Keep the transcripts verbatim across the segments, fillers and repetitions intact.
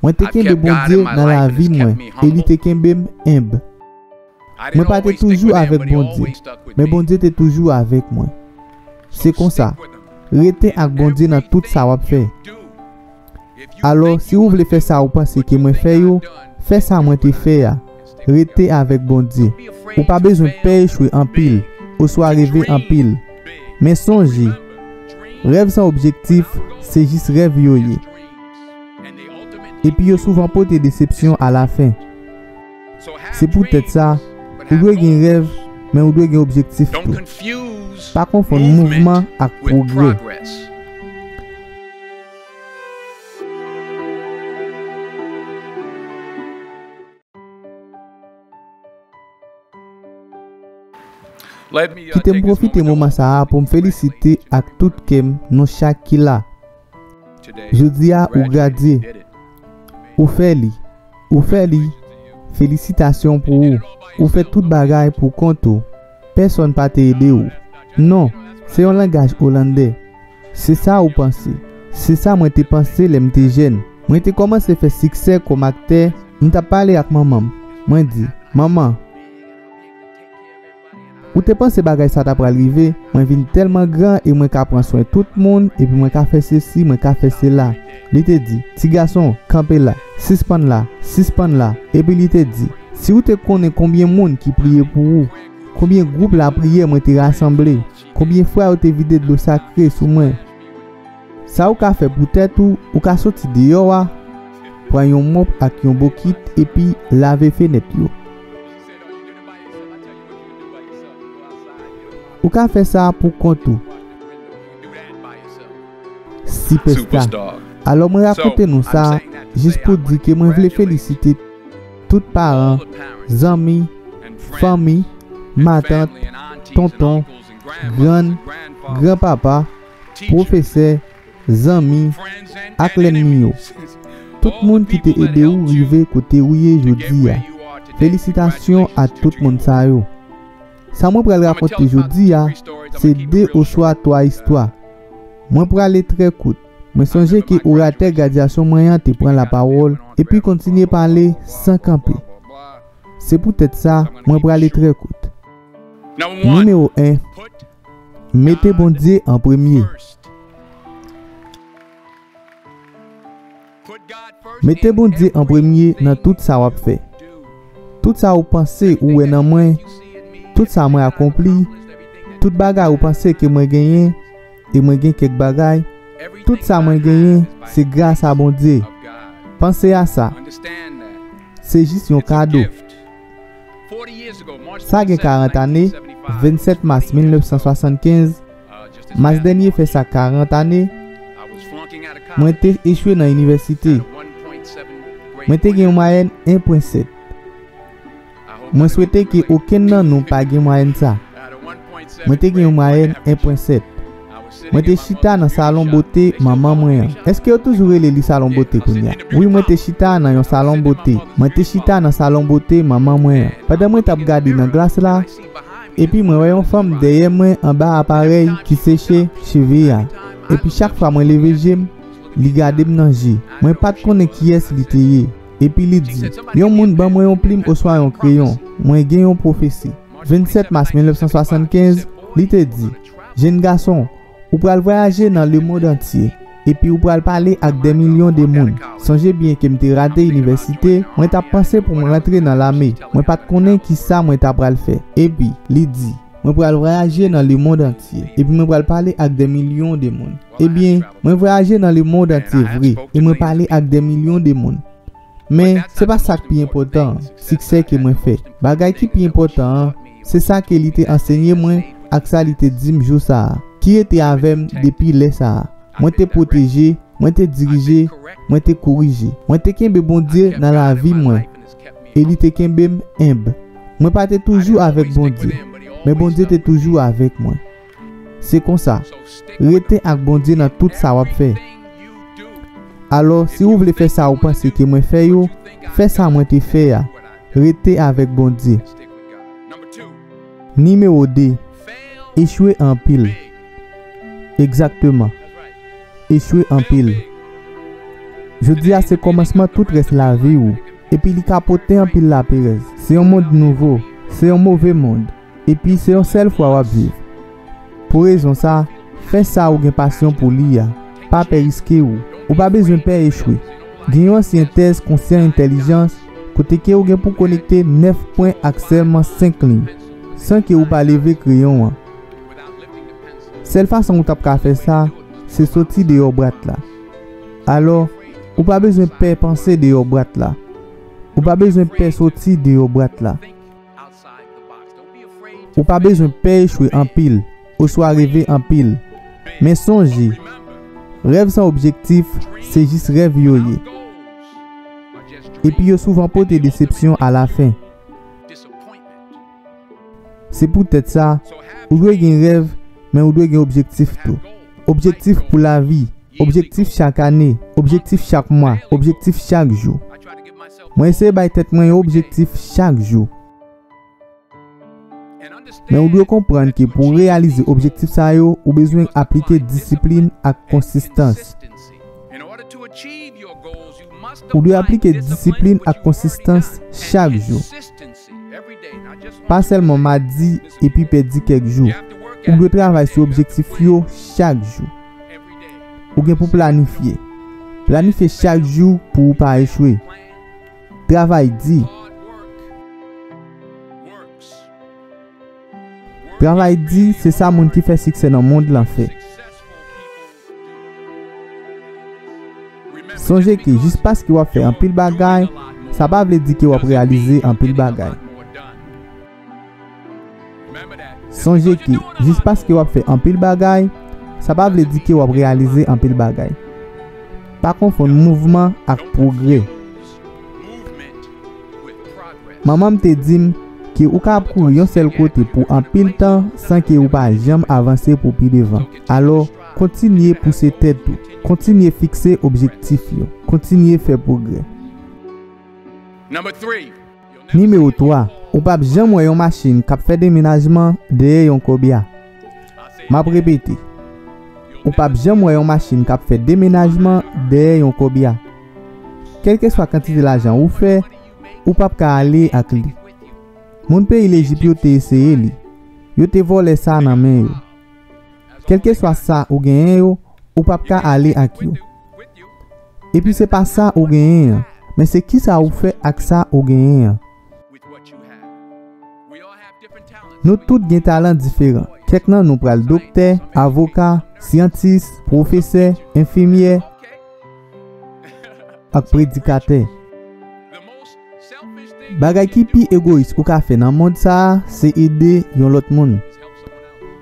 Mwen te kenbe Bondye nan lavi mwen, e li te kenbe m enb. Mwen pa te toujou avèk Bondye, men Bondye te toujou avèk mwen. Se konsa, rete ak Bondye nan tout sa w ap fè. Alò, si ou vle fè sa ou panse ke mwen fè yo, fè sa mwen te fè a. Rete avèk Bondye. Ou pa bezwen pè echwe anpil, oswa reve anpil. Men sonje, rèv san objektif, se jis rèv yo ye. Epi yo souvan pote desepsyon alafen. Se poutèt sa, ou dwe gen rèv, men ou dwe gen objektif tou. Pa konfonn mouvman ak pwogrè. Kite m pwofite moman sa a pou m felisite ak tout kè m nou chak ki la. Jodi a, ou gradye. Ou fè li. Ou fè li. Felisitasyon pou ou. Ou fè tout bagay pou kont ou. Pèsonn pa te ede w. Non, se yon langaj olandè. Se sa ou panse. Se sa mwen te panse lè m te jèn. Mwen te kòmanse fè siksè kòm aktè, m t ap pale ak manman m. Mwen di, "Manman, ou te panse bagay sa ta pral rive? Mwen vin tèlman gran e mwen ka pran swen tout moun, epi mwen ka fè sesi, mwen ka fè sela." Li te di, "Ti gason, kanpe la, sispann la, sispann la." Epi li te di, "Si w te konnen konbyen moun ki priye pou ou, konbyen gwoup lapriyè mwen te rasanble, konbyen fwa yo te vide dlo sakre sou mwen." Sa ou ka fè pou tèt ou, ou ka soti deyò a, pran yon mòp ak yon bokit epi lave fenèt yo. Ou ka fè sa pou kont ou. Sipèsta. Alò mwen rakonte nou sa jis pou di ke mwen vle felisite tout paran, zanmi, fanmi, matant, tonton, grann, granpapa, pwofesè, zanmi, ak lènmi yo. Tout moun ki te ede ou rive kote ou ye jodi a. Felisitasyon a tout moun sa yo. Sa mwen pral rakonte jodi a, se de oswa twa istwa. Mwen prale trè kout. Mwen sonje ke oratè gradyasyon mwen an te pran lapawòl epi kontinye pale san kanpe. Se poutèt sa, mwen prale trè kout. Nimewo en, mete Bondye an premye. Mete Bondye an premye nan tout sa w ap fè. Tout sa ou panse ou wè nan mwen, tout sa mwen akonpli, tout bagay ou panse ke mwen genyen, e mwen gen kèk bagay, tout sa mwen genyen, se gras a Bondye. Panse a sa. Se jis yon kado. Sa gen karant ane, vennsèt mas mil nèf san swasannkenz, mas dènye fè sa karant ane, mwen te echwe nan inivèsite. Mwen te gen yon mwayèn en pwen sèt. Mwen swete ke okenn nan nou pa gen mwayèn sa. Mwen te gen yon mwayèn en pwen sèt. Mwen te chita nan salon bote manman mwen an. Èske yo toujou rele li salon bote kounye a? Wi, mwen te chita nan yon salon bote. Mwen te chita nan salon bote manman mwen an. Pandan mwen t ap gade nan glas la, epi mwen wè yon fanm dèyè mwen anba aparèy ki seche cheve a. Epi chak fwa mwen leve je m, li gade m nan je. Mwen pa t konnen kiyès li te ye. Epi li di, "Yon moun ban mwen yon plim oswa yon kreyon. Mwen gen yon pwofesi." Vennsèt mas mil nèf san swasannkenz, li te di, "Jenn gason, ou pral vwayaje nan lemonn antye, epi ou pral pale ak dè milyon de moun." Sonje byen ke m te rate inivèsite, mwen t ap panse pou mwen rantre nan lame. Mwen pa t konnen ki sa mwen ta pral fè. Epi, li di, "Mwen pral vwayaje nan lemonn antye, epi mwen pral pale ak dè milyon de moun." Ebyen, mwen vwayaje nan lemonn antye vre, e mwen pale ak dè milyon de moun. Men, se pa sa k pi enpòtan an, siksè ke mwen fè. Bagay ki pi enpòtan an, se sa ke li te ansenye mwen ak sa li te di m jou sa a, ki rete avè m depi lè sa a. Mwen te pwoteje, mwen te dirije, mwen te korije. Mwen te kenbe Bondye nan lavi mwen, e li te kenbe m enb. Mwen pa te toujou avèk Bondye, men Bondye te toujou avèk mwen. Se konsa, rete ak Bondye nan tout sa w ap fè. Alò, si ou vle fè sa ou panse ke mwen fè yo, fè sa mwen te fè a. Rete avèk Bondye. Nimewo de, echwe anpil. Egzakteman. Echwe anpil. Jodi a se kòmansman tout rès lavi w, epi li ka pote anpil laperèz. Se yon mond nouvo, se yon move mond, epi se yon sèl fwa w ap viv. Pou rezon sa, fè sa ou gen pasyon pou li a. Pa pè riske w. Ou pa bezwen pè echwe. Gen yon ansyen tès konsyan entèlijans kote ke ou gen pou konekte nèf pwen ak sèlman senk liy, san ke ou pa leve kreyon an. Sèl fason ou t ap ka fè sa, se soti deyò bwat la. Alò, ou pa bezwen pè panse deyò bwat la. Ou pa bezwen pè soti deyò bwat la. Ou pa bezwen pè echwe anpil, oswa reve anpil. Men sonje, rèv san objektif, se jis rèv yo ye. Epi yo souvan pote desepsyon alafen. Se poutèt sa, ou dwe gen rèv, men ou dwe gen objektif tou. Objektif pou lavi, objektif chak ane, objektif chak mwa, objektif chak jou. Mwen eseye bay tèt mwen yon objektif chak jou. Men ou dwe konprann ke pou w reyalize objektif sa yo, ou bezwen aplike disiplin ak konsistans. Ou dwe aplike disiplin ak konsistans chak jou. Pa sèlman madi epi pèdi kèk jou. Ou dwe travay sou objektif yo chak jou. Ou gen pou planifye. Planifye chak jou pou ou pa echwe. Travay di. Travay di, se sa moun ki fè siksè nan mond lan fè. Sonje ke jis paske w ap fè anpil bagay, sa pa vle di ke w ap reyalize anpil bagay. Sonje ke jis paske w ap fè anpil bagay, sa pa vle di ke w ap reyalize anpil bagay. Pa konfonn mouvman ak pwogrè. Manman m te di m ke ou ka ap kouri yon sèl kote pou anpil tan san ke ou pa janm avanse pou pi devan. Alò, kontinye pouse tèt ou, kontinye fikse objektif yo, kontinye fè pwogrè. Nimewo twa, ou p ap janm wè yon machin k ap fè demenajman dèyè yon kòbya. M ap repete, ou p ap janm wè yon machin k ap fè demenajman dèyè yon kòbya. Kèlkeswa kantite lajan ou fè, ou p ap ka ale ak li. Moun peyi Lejip yo te eseye li. Yo te vòlè sa nan men yo. Kèlkeswa sa ou genyen yo, ou p ap ka ale ak yo. Epi se pa sa ou genyen an, men se kisa ou fè ak sa ou genyen an. Nou tout gen talan diferan. Kèk nan nou pral doktè, avoka, syantis, pwofesè, enfimyè, ak predikatè. Bagay ki pi egoyis ou ka fè nan mond sa a, se ede yon lòt moun.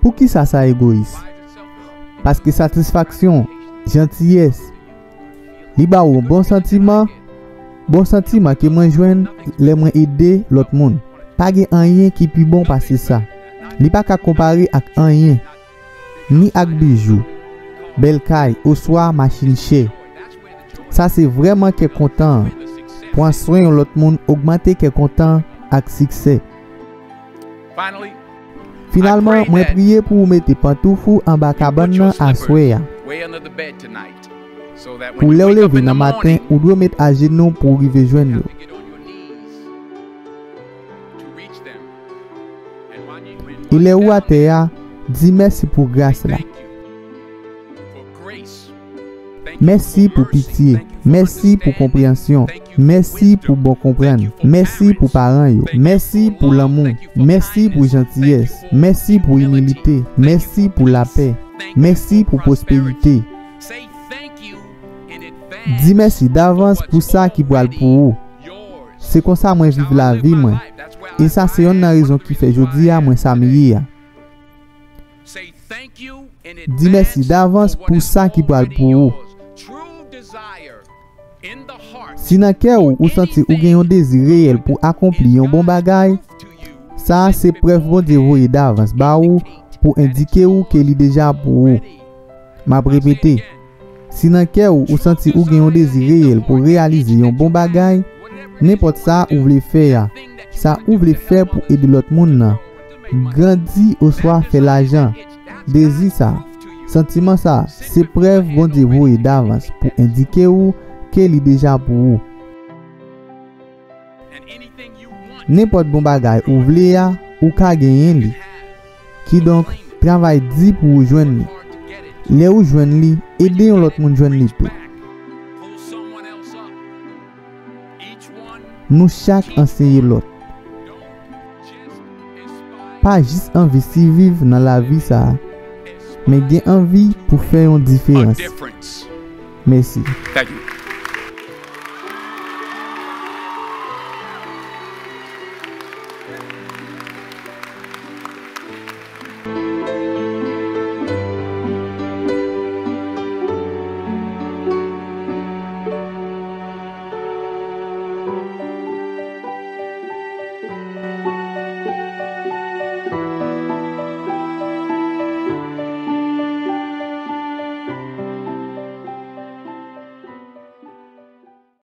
Poukisa sa egoyis? Paske satisfaksyon, jantiyès, li ba w yon bon santiman, bon santiman ke mwen jwenn lè mwen ede lòt moun. Pa gen anyen ki pi bon pase sa. Li pa ka konpare ak anyen, ni ak bijou, bèl kay, oswa machin chè. Sa se vrèman kè kontan an. Pran swen yon lòt moun ogmante kè kontan ak siksè. Finalman, mwen priye pou ou mete pantouf ou anba kabann nan aswè a. Pou lè w leve nan maten, ou dwe met ajenou pou w rive jwenn yo. E lè ou atè a, di mèsi pou gras la. Mèsi pou pitye. Mèsi pou konpreyansyon. Mèsi pou bon konprann. Mèsi pou paran yo. Mèsi pou lanmou. Mèsi pou jantiyès. Mèsi pou imilite. Mèsi pou lapè. Mèsi pou pwosperite. Di mèsi davans pou sa ki pral pou ou. Se konsa mwen viv lavi mwen. E sa se yonn nan rezon ki fè jodi a mwen sa m ye a. Di mèsi davans pou sa ki pral pou ou. Si nan kè w ou santi ou gen yon dezi reyèl pou akonpli yon bon bagay, sa a se prèv Bondye voye davans ba ou pou endike ou ke li deja pou ou. M ap repete, si nan kè w ou santi ou gen yon dezi reyèl pou reyalize yon bon bagay, nenpòt sa ou vle fè a, sa ou vle fè pou ede lòt moun nan, grandi oswa fè lajan, dezi sa, santiman sa, se prèv Bondye voye davans pou endike ou ke li deja pou ou. Nenpòt bon bagay ou vle a, ou ka genyen li. Kidonk, travay di pou ou jwenn li. Lè ou jwenn li, ede yon lòt moun jwenn li tou. Nou chak anseye lòt. Pa jis anvi siviv nan lavi sa a, men gen anvi pou fè yon diferans. Mèsi.